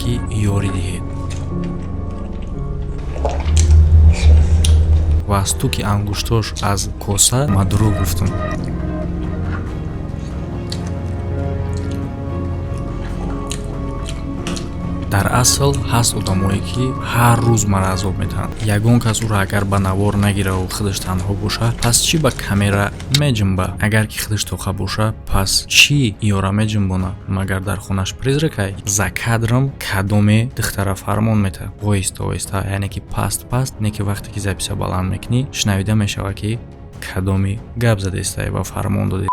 ки ёрӣ диҳед. Ва аз ту ки ангуштош аз коса ма дурӯғ гуфтам. Дар асл ҳаст одамое, ки ҳар рӯз мара азоб медиҳанд. Ягон кас ӯро агар ба навор нагираву худаш танҳо боша, пас чӣ ба камера меҷунба? Агар ки худаш тоқа боша, пас чӣ ёра меҷунбона? Магар дар хонаш призракай? За кадром кадоме духтара фармон метаҳад? Оҳиста оҳиста, яъне ки паст паст, не ки вақте ки записа баланд мекунӣ, шунавида мешавад, ки кадоми гап задаистай ва фармон дода.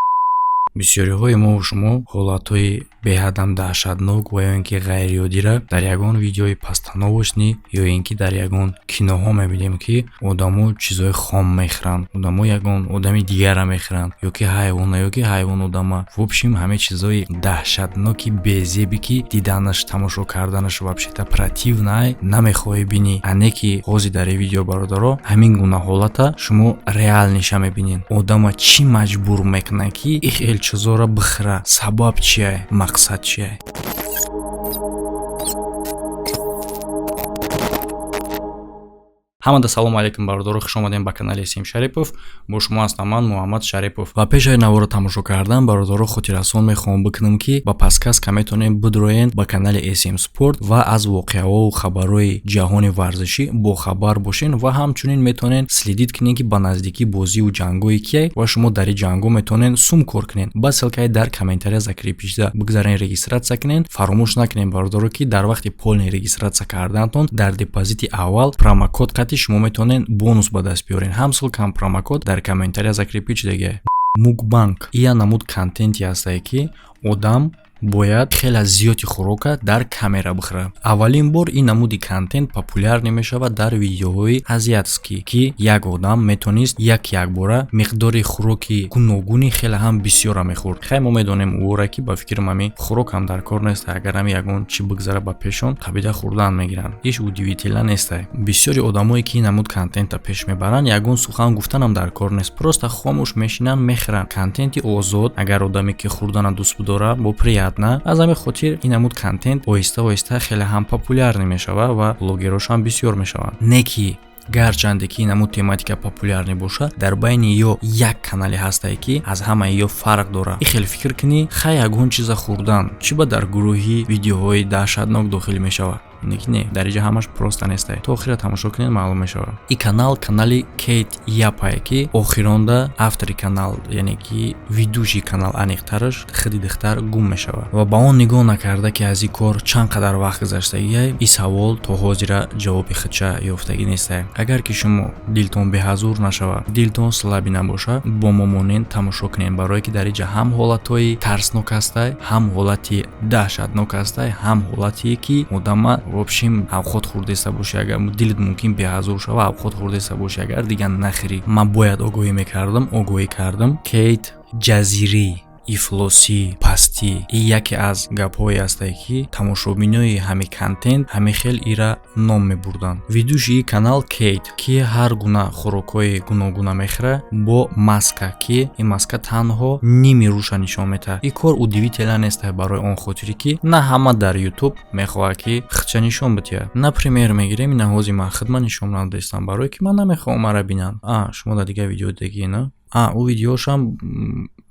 Бисёриҳои мову шумо ҳолатҳои беҳадам даҳшатнок ва ё ин ки ғайриоддира дар ягон видеои постановочный ё ин ки дар ягон киноҳо мебинем, ки одамо чизҳои хом мехӯранд, одамо ягон одами дигарра мехӯранд, ё ки ҳайвона, ё ки ҳайвон одама. В общем, ҳамаи чизҳои даҳшатноки безебе, ки диданаш, тамошо карданаш вообще-то противно, намехоҳӣ бинӣ. Ане ки ҳозир дар ин видео, бародаро, ҳамин гуна ҳолата шумо реальныйша мебинед. Одама чӣ маҷбур мекунад, ки и хел чизҳоро бихӯра? Сабаб чия? Мақсад чия? Ҳамада салому алайкум, бародаро, хуш омадем ба канали Сим Шарипов. Бо шумо ҳастам ман, Муҳаммад Шарипов. Ва пеш аз наворо тамошо кардан, бародаро, хотиррасон мехоҳам бикунам, ки ба подсказка метавонем бидроен ба канали SM Спорт ва аз воқеаҳову хабарҳои ҷаҳони варзишӣ бохабар бошен ва ҳамчунин метавонен следить кунем, ки ба наздикӣ бозиву ҷангҳое кияй ва шумо дар ин ҷангҳо метавонен сум кор кунен. Ба ссылкаи дар комментария закрепить бигзарен, регистрация кунен. Фаромӯш накунем, бародаро, ки дар вақти полный регистрация карданатон дар депозити аввал промокод қати шумо метавонед бонус ба даст биёред. Ҳам ссылка, ҳам промокод дар комментария закрепить шудагия. Мукбанг ия намуд контенте ҳастае, ки одам бояд хеле зиёди хӯрока дар камера бихӯрад. Аввалин бор ин намуди контент популярный мешавад дар видеоҳои азиатский, ки як одам метавонист як якбора миқдори хӯроки гуногуни хеле ҳам бисёрра мехӯрд. Хай, мо медонем ӯро, ки ба фикрам ҳами хӯрок ҳам дар кор нест, агар ҳами ягон чӣ бигзара ба пешон, қабида хӯрдан мегиранд. Иш удивительно нестай. Бисёри одамое, ки ин намуд контента пеш мебаранд, ягон сухан гуфтанам дар кор нест, просто хомӯш мешинанд, мехӯранд. Контенти озод, агар одаме ки хӯрдана дӯст бидорад, бо приятно. Аз ҳамин хотир ин намуд контент оҳиста оҳиста хеле ҳам популярный мешавад ва блогерош ҳам бисёр мешаванд. Не ки гарчанде ки ин намуд тематика популярный бошад, дар байни ё як канале ҳастае, ки аз ҳамаи ё фарқ дорад. И хел фикр кунӣ, хай, ягон чиза хӯрдан чӣ ба дар гурӯҳи видеоҳои даҳшатнок дохил мешавад? Не, не, дар инҷа ҳамаш просто нестай. То охира тамошо кунед, маълум мешавад. И канал канали Кейт Япае, ки охиронда автори канал, яъне ки ведущий канал, аниқтараш худи духтар, гум мешавад. Ва ба он нигоҳ накарда, ки аз ин кор чанд қадар вақт гузаштагиай, ин савол то ҳозира ҷавоби худша ёфтагӣ нестай. Агар ки шумо дилтон беҳазур нашавад, дилтон слабый набошад, бо мо монед, тамошо кунед, барое ки дар инҷа ҳам ҳолатҳои тарснок ҳастай, ҳам ҳолати даҳшатнок ҳастай, ҳам ҳолатие, ки одама, в общем, авқот хӯрдеста бошӣ, агар дилат мумкин беҳазур шава, авқот хӯрдеста бошӣ, агар дигар нахӯрӣ. Ман бояд огоҳӣ мекардам, огоҳӣ кардам. Кейт ҷазирӣ, ифлосӣ, пастӣ — и яке аз гапҳое ҳастае, ки тамошобинои ҳамин контент ҳамин хел ира ном мебурданд. Ведущий канал Кейт, ки ҳар гуна хӯрокҳои гуногуна мехӯрад бо маска, ки ин маска танҳо ними рӯша нишон медиҳад. Ин кор удивительно нестае, барои он хотире, ки на ҳама дар Ютуб мехоҳад, ки худша нишон бидиҳад. Например, мегирем, ина ҳозир ман худма нишон надодистам, барое ки ман намехоҳам мара бинанд. А шумо дар дигар видео дидагӣ на? А ӯ видеошам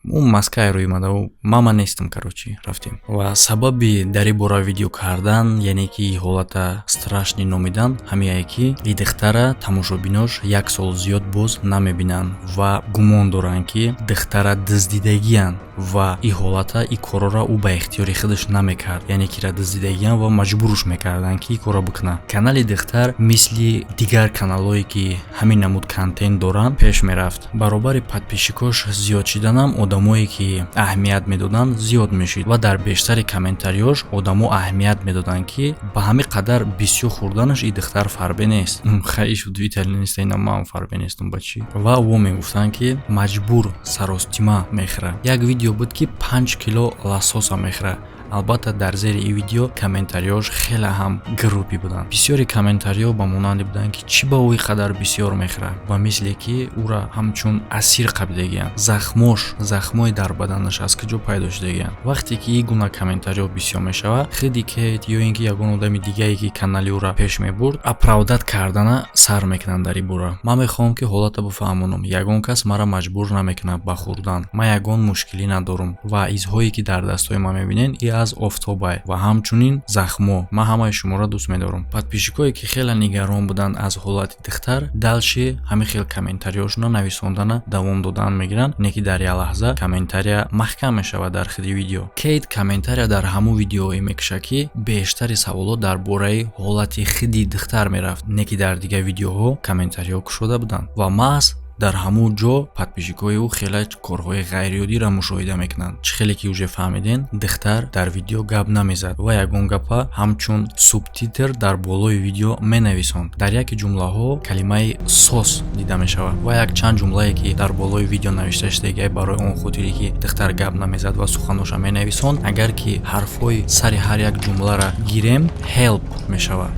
ӯ маскае рӯй омада, мама нестам. Короче, рафтем. Ва сабаби дар ин бора видео кардан, яъне ки ҳолата страшный номидан, ҳамияе, ки и духтара тамошобинош як сол зиёд боз намебинанд ва гумон доранд, ки духтара дуздидагиянд ва и ҳолата, и корора ӯ ба ихтиёри худаш намекард, яъне ки ра дуздидагиянд ва маҷбурш мекарданд, ки и корро бикунад. Канали духтар мисли дигар каналҳое, ки ҳамин намуд контент доранд, пеш мерафт. Баробари подписчикош зиёд шиданам, одамое, ки аҳамият медоданд, зиёд мешид ва дар бештари комментариёш одамо аҳамият медоданд, ки ба ҳамин қадар бисёр хӯрданаш и духтар фарбе нест. Хай, иш удивительно нест, ина ман фарбе нестам, ба чӣ? Ва во мегуфтанд, ки маҷбур саростима мехӯрад. Як видео буд, ки 5 кило лососа мехӯрад. Албатта, дар зери ин видео комментариёш хеле ҳам грубый буданд. Бисёри комментариҳо ба монанде буданд, ки чӣ ба ӯ ин қадар бисёр мехӯрад, ба мисле ки ӯра ҳамчун асир қабидагианд, захмош, захмои дар баданаш аз куҷо пайдо шудагианд. Вақте ки ин гуна комментариҳо бисёр мешавад, худи Кейт ё ин ки ягон одами дигае, ки канали ӯра пеш мебурд, оправдать кардана сар мекунанд дар ин бора. Ман мехоҳам, ки ҳолатро бифаҳмонам: ягон кас маро маҷбур намекунад ба хӯрдан, ман ягон мушкилӣ надорам ва изҳое, ки дар дастҳои ман мебинед, и аз офтобай ва ҳамчунин захмҳо. Ман ҳамаи шуморо дӯст медорам. Подписчикое, ки хеле нигарон буданд аз ҳолати духтар, дальше ҳамин хел комментариҳошонро нависондана давом додан мегиранд, не ки дар як лаҳза комментария маҳкам мешавад дар худи видео. Кейт комментария дар ҳамун видеое мекушад, ки бештари саволот дар бораи ҳолати худи духтар мерафт, не ки дар дигар видеоҳо комментариҳо кушода буданд ва маҳз дар ҳамун ҷо подписчикои ӯ хеле корҳои ғайриоддиро мушоҳида мекунанд. Чӣ хеле ки уже фаҳмиден, духтар дар видео гап намезад ва ягон гапа ҳамчун субтитр дар болои видео менависонд. Дар яке ҷумлаҳо калимаи сос дида мешавад ва якчанд ҷумлае, ки дар болои видео навишта шудагиай, барои он хотире ки духтар гап намезад ва суханоша менависонд, агар ки ҳарфҳои сари ҳар як ҷумларо гирем, help мешавад.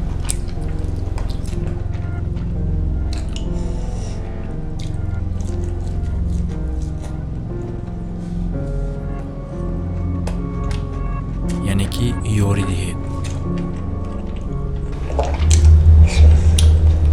Яъне ки ёрӣ диҳед.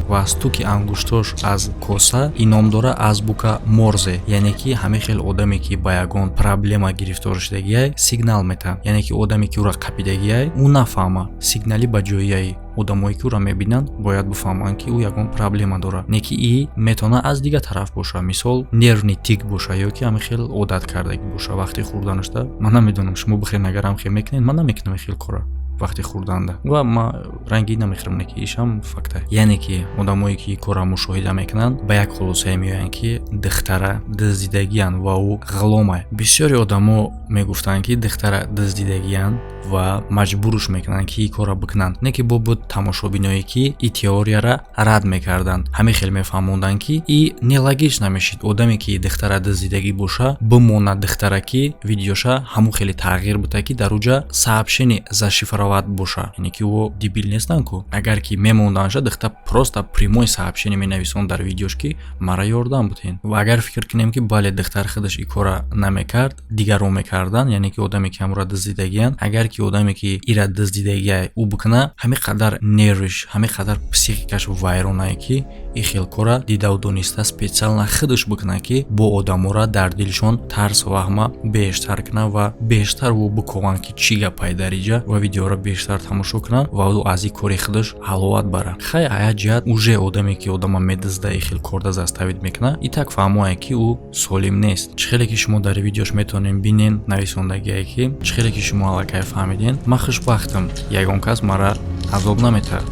Ва стуки ангуштош аз коса ин ном дора азбука Морзе, яъне ки ҳамин хел одаме, ки ба ягон проблема гирифтор шудагиай, сигнал метаҳад, яъне ки одаме, ки ӯра қапидагиай, ӯ нафаҳма, сигнали ба ҷояи одамое, ки ӯро мебинанд, бояд бифаҳманд, ки ӯ ягон проблема дорад. Не ки и метавона аз дигар тараф боша, мисол, нервный тик боша ё ки ҳамин хел одат кардагӣ боша вақти хӯрданашда. Ман намедонам, шумо бихӯрен, агар ҳам хел мекунед, ман намекунам хел кора вақти хӯрданда ва ма ранги намехӯрам, не ки ишам факта. Яъне ки одамое, ки корро мушоҳида мекунанд, ба як хулосае меоянд, ки духтара дуздидагиянд ва ӯ ғуломай. Бисёри одамо мегуфтанд, ки духтара дуздидагиянд ва маҷбуруш мекунанд, ки ин корро бикунанд. Не ки бо буд тамошобиное, ки и теорияра рад мекарданд, ҳамин хел мефаҳмонданд, ки и нелогично мешид: одаме, ки духтара дуздидагӣ боша, бимонад духтара, ки видеоша ҳамун хеле тағйир бита, ки дар уҷа сообщение зашифровать боша. Яъне ки ӯ дебил нестанд ку. Агар ки мемонданша, духтар просто прямой сообщение менависонд дар видеош, ки мара ёрдам бутен. Ва агар фикр кунем, ки бале, духтар худаш ин корра намекард, дигарон мекарданд, яъне ки одаме, ки ҳамура дуздидагиянд, агар ки одаме, ки ира дуздидагия, ӯ бикуна, ҳамин қадар нервиш, ҳамин қадар психикаш вайронае, ки ин хел кора дидаву дониста специально худаш бикуна, ки бо одамора дар дилшон тарс ваҳма бештар кунад ва бештар ӯ бикованд, ки чӣ гапай дар иҷа, ва видеоро бештар тамошо кунанд ва ӯ аз ин кори худаш ҳаловат барад. Хай, ая ҷиҳат уже одаме, ки одама медизда, ин хел корда заставить мекунад, и так фаҳмоае, ки ӯ солим нест. Чӣ хеле ки шумо дар видеош метавонем бинен, нависондагие, ки чӣ хеле ки шумо аллакай фаҳмиден, ман хушбахтам, ягон кас мара азоб наметаҳад.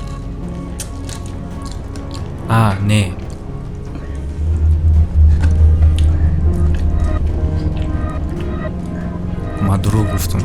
А не, ман дурӯғ гуфтам.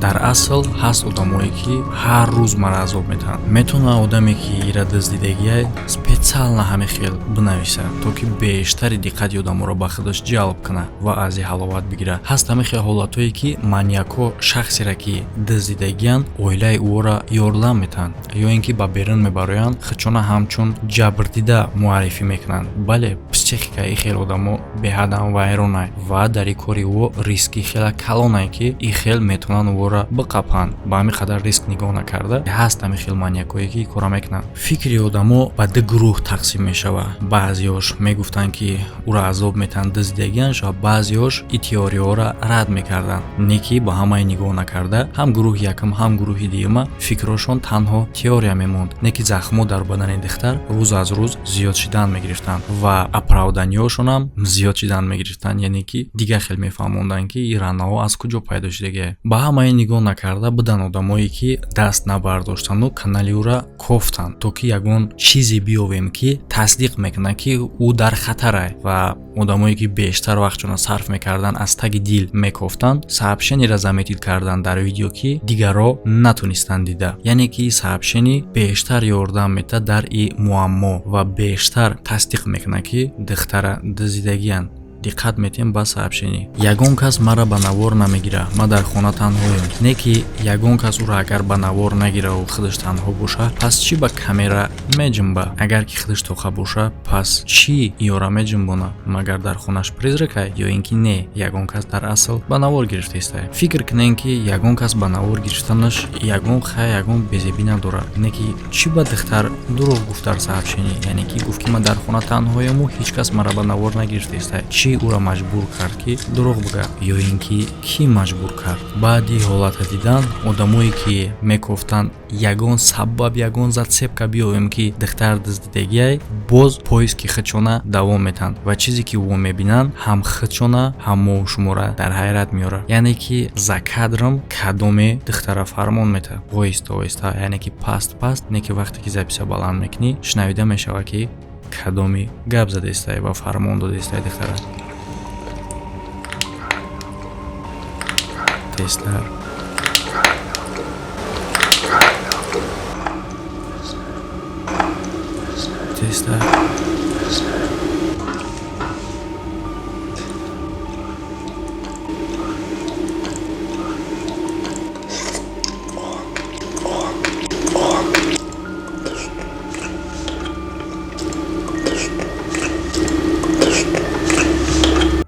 Дар асл ҳаст одамое, ки ҳар рӯз мара азоб метаҳанд. Метавонад одаме, ки ира дуздидагиай, специально ҳамин хел бинависад, то ки бештари диққати одаморо ба худаш ҷалб кунад ва аз ин ҳаловат бигирад. Ҳаст ҳамин хел ҳолатҳое, ки маньякҳо шахсеро, ки дуздидагиянд, оилаи ӯро ёрдам метаҳанд ё ин ки ба берун мебароянд, худшона ҳамчун ҷабрдида муаррифӣ мекунанд. Бале, психикаи ин хел одамо беҳадан вайронай ва дар ин кори ӯ риски хеле калонае, ки ин хел метавонанд ӯро биқапанд. Ба ҳамин қадар риск нигоҳ накарда, ҳаст ҳамин хел маньякҳое, ки кора мекунанд. Фикри одамо ба ду гурӯҳ тақсим мешавад: баъзеҳош мегуфтанд, ки ӯро азоб метаҳанд дуздидагианш, ва баъзеҳош ин теориҳоро рад мекарданд. Не ки ба ҳамаи нигоҳ накарда, ҳам гурӯҳи якум, ҳам гурӯҳи дуюма фикрҳошон танҳо теория мемонд. Не ки захмҳо дар бадани духтар рӯз аз рӯз зиёд шидан мегирифтанд ва оправданиҳошонам зиёд шидан мегирифтанд, яъне ки дигар хел мефаҳмонданд, ки ин ранаҳо аз куҷо пайдо шудагие. Ба ҳамаи нигоҳ накарда, будан одамое, ки даст набардоштану канали ӯра кофтанд, то ки ягон чизе биёвем, ки тасдиқ мекунад, ки ӯ дар хатарай. Ва одамое, ки бештар вақтшона сарф мекарданд, аз таги дил мекофтанд, сообщение ро заметить карданд дар видео, ки дигарро натонистанд дида. Яъне ки сообщение бештар ёрдам метаҳад дар и муаммо ва бештар тасдиқ мекунад, ки духтара дуздидагиянд. Диққат метиҳем ба сообщение: «Ягон кас мара ба навор намегира, ман дар хона танҳоем». Не ки ягон кас ӯро агар ба навор нагираву худаш танҳо боша, пас чӣ ба камера меҷунба? Агар ки худаш тоқа боша, пас чӣ ёра меҷунбона? Магар дар хонаш призрак ай ё ин ки не, ягон кас дар асл ба навор гирифтаистай? Фикр кунем, ки ягон кас ба навор гирифтанаш ягон хай, ягон безебӣ надорад. Не ки чӣ ба духтар дурӯғ гуфт дар сообщение? Яъне ки гуфт, ки ман дар хона танҳояму ҳеҷ кас мара ба навор нагирифтаистай. Чӣ ӯро маҷбур кард, ки дурӯғ бигӯяд? Ё ин ки кӣ маҷбур кард? Баъди ҳолата дидан, одамое, ки мекофтанд ягон сабаб, ягон зацепка биёвем, ки духтар дуздидагиай, боз поиск и худшона давом метаҳанд ва чизе, ки во мебинанд, ҳам худшона, ҳам мову шуморо дар ҳайрат меорад. Яъне ки за кадром кадоме духтара фармон метаҳад, оҳиста оҳиста, яъне ки паст паст, не ки вақте ки запись а баланд мекунӣ, шунавида мешавад, ки кадоми гап задаистай ва фармон додаистай духтара. Тезтар, тезтар.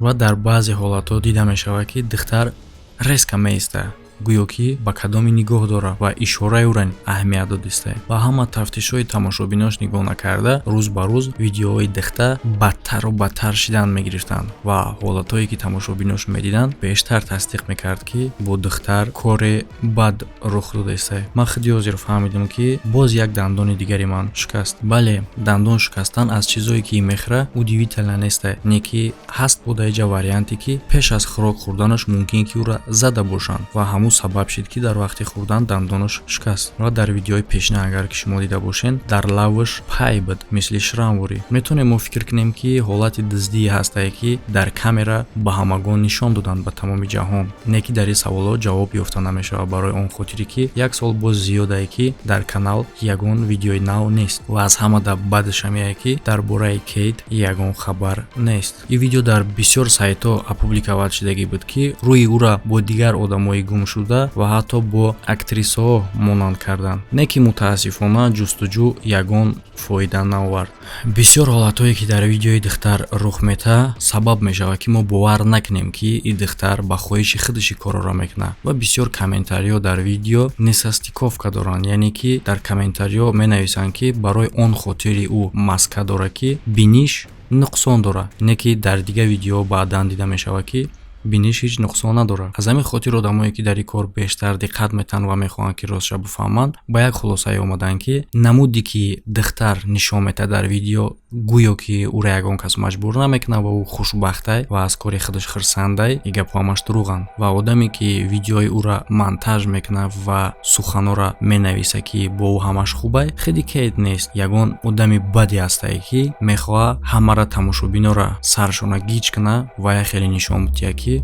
Ва дар баъзе ҳолатҳо дида мешавад, ки духтар резко меистад, гӯё ки ба кадоме нигоҳ дорад ва ишораи ӯро аҳамият додистае. Ва ҳама тафтишҳои тамошобинош нигоҳ накарда, рӯз ба рӯз видеоҳои духта бадтару бадтар шидан мегирифтанд ва ҳолатҳое, ки тамошобинош медиданд, бештар тасдиқ мекард, ки бо духтар коре бад рух додаистае. Ман худи ҳозир фаҳмидам, ки боз як дандони дигари ман шикаст. Бале, дандон шикастан аз чизое, ки мехӯра, удивительно несте. Не ки ҳаст будаиҷа варианте, ки пеш аз хӯрок хӯрданаш мумкин ки ӯра зада бошанд ва ҳамун сабаб шид, ки дар вақти хӯрдан дандонаш шикаст. Ва дар видеои пешина, агар ки шумо дида бошед, дар лавш пай буд, мисли шрам ворӣ. Метавонем мо фикр кунем, ки ҳолати дуздие ҳастае, ки дар камера ба ҳамагон нишон доданд, ба тамоми ҷаҳон. Не ки дар ин саволҳо ҷавоб ёфта намешавад, барои он хотире, ки як сол боз зиёдае, ки дар канал ягон видеои нав нест. Ва аз ҳамада бадаш ҳамяе, ки дар бораи Кейт ягон хабар нест. Ин видео дар бисёр сайтҳо опубликовать шудагӣ буд, ки рӯи ӯра бо дигар одамои гумшуда ва ҳатто бо актрисаҳо монанд карданд. Не ки мутаассифона, ҷустуҷӯ ягон фоида наовард. Бисёр ҳолатҳое, ки дар видеои духтар рух метаҳад, сабаб мешавад, ки мо бовар накунем, ки ин духтар ба хоҳиши худаш ин корҳоро мекунад. Ва бисёр комментариҳо дар видео несостыковка доранд, яъне ки дар комментариҳо менависанд, ки барои он хотири ӯ маска дорад, ки биниш нуқсон дорад. Не ки дар дигар видеоҳо баъдан дида мешавад, ки биниш ҳеҷ нуқсон надорад. Аз ҳамин хотир одамое, ки дар ин кор бештар диққат метаҳанд ва мехоҳанд, ки ростша бифаҳманд, ба як хулосае омаданд, ки намуде, ки духтар нишон метаҳад дар видео, гӯё ки ӯро ягон кас маҷбур намекунад ва ӯ хушбахтай ва аз кори худаш хурсандай, ин гапҳо ҳамаш дурӯғанд. Ва одаме, ки видеои ӯро монтаж мекунад ва суханҳоро менависад, ки бо ӯ ҳамаш хубай, худи Кейт нест, ягон одами баде ҳастае, ки мехоҳад ҳамаро, тамошобинора саршона гиҷ кунад ва як хеле нишон бидиҳад, ки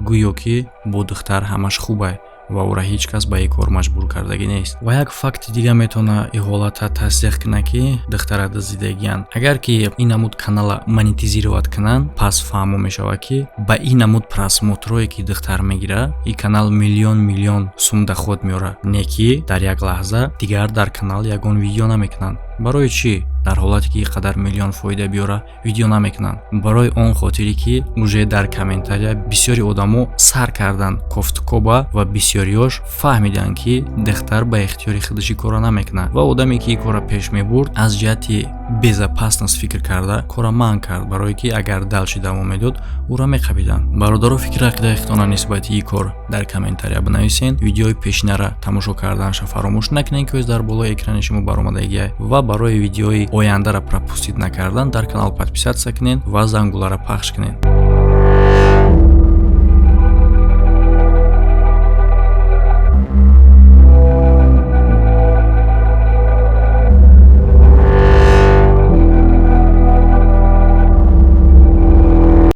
гӯё ки бо духтар ҳамаш хубай ва ӯро ҳеҷ кас ба ин кор маҷбур кардагӣ нест. Ва як факти дига метавонад ин ҳолатра тасдиқ кунад, ки духтара дуздидагиянд. Агар ки ин намуд канала монетизировать кунанд, пас фаҳмо мешавад, ки ба ин намуд просмотр ое, ки духтар мегирад, ин канал миллион миллион сум доход меорад. Не ки дар як лаҳза дигар дар канал ягон видео намекунанд. Барои чӣ дар ҳолате, ки ин қадар миллион фоида биёра, видео намекунанд? Барои он хотире, ки уже дар комментария бисёри одамо сар карданд кофтукоба ва бисёриёш фаҳмиданд, ки духтар ба ихтиёри худаш ин корро намекунад. Ва одаме, ки ин корро пеш мебурд, аз ҷиҳати безопасность фикр карда, корро манъ кард, барое ки агар дальше давом медод, ӯро меқабиданд. Бародаро, фикри ақидаи худтонро нисбати ин кор дар комментария бинависед. Видеои пешинара тамошо карданаша фаромӯш накунед, ки ҳоз дар болои экрани шумо баромадагиай. Ва барои видеои ояндаро пропустить накардан дар канал подписаться кунед ва зангуларо пахш кунед.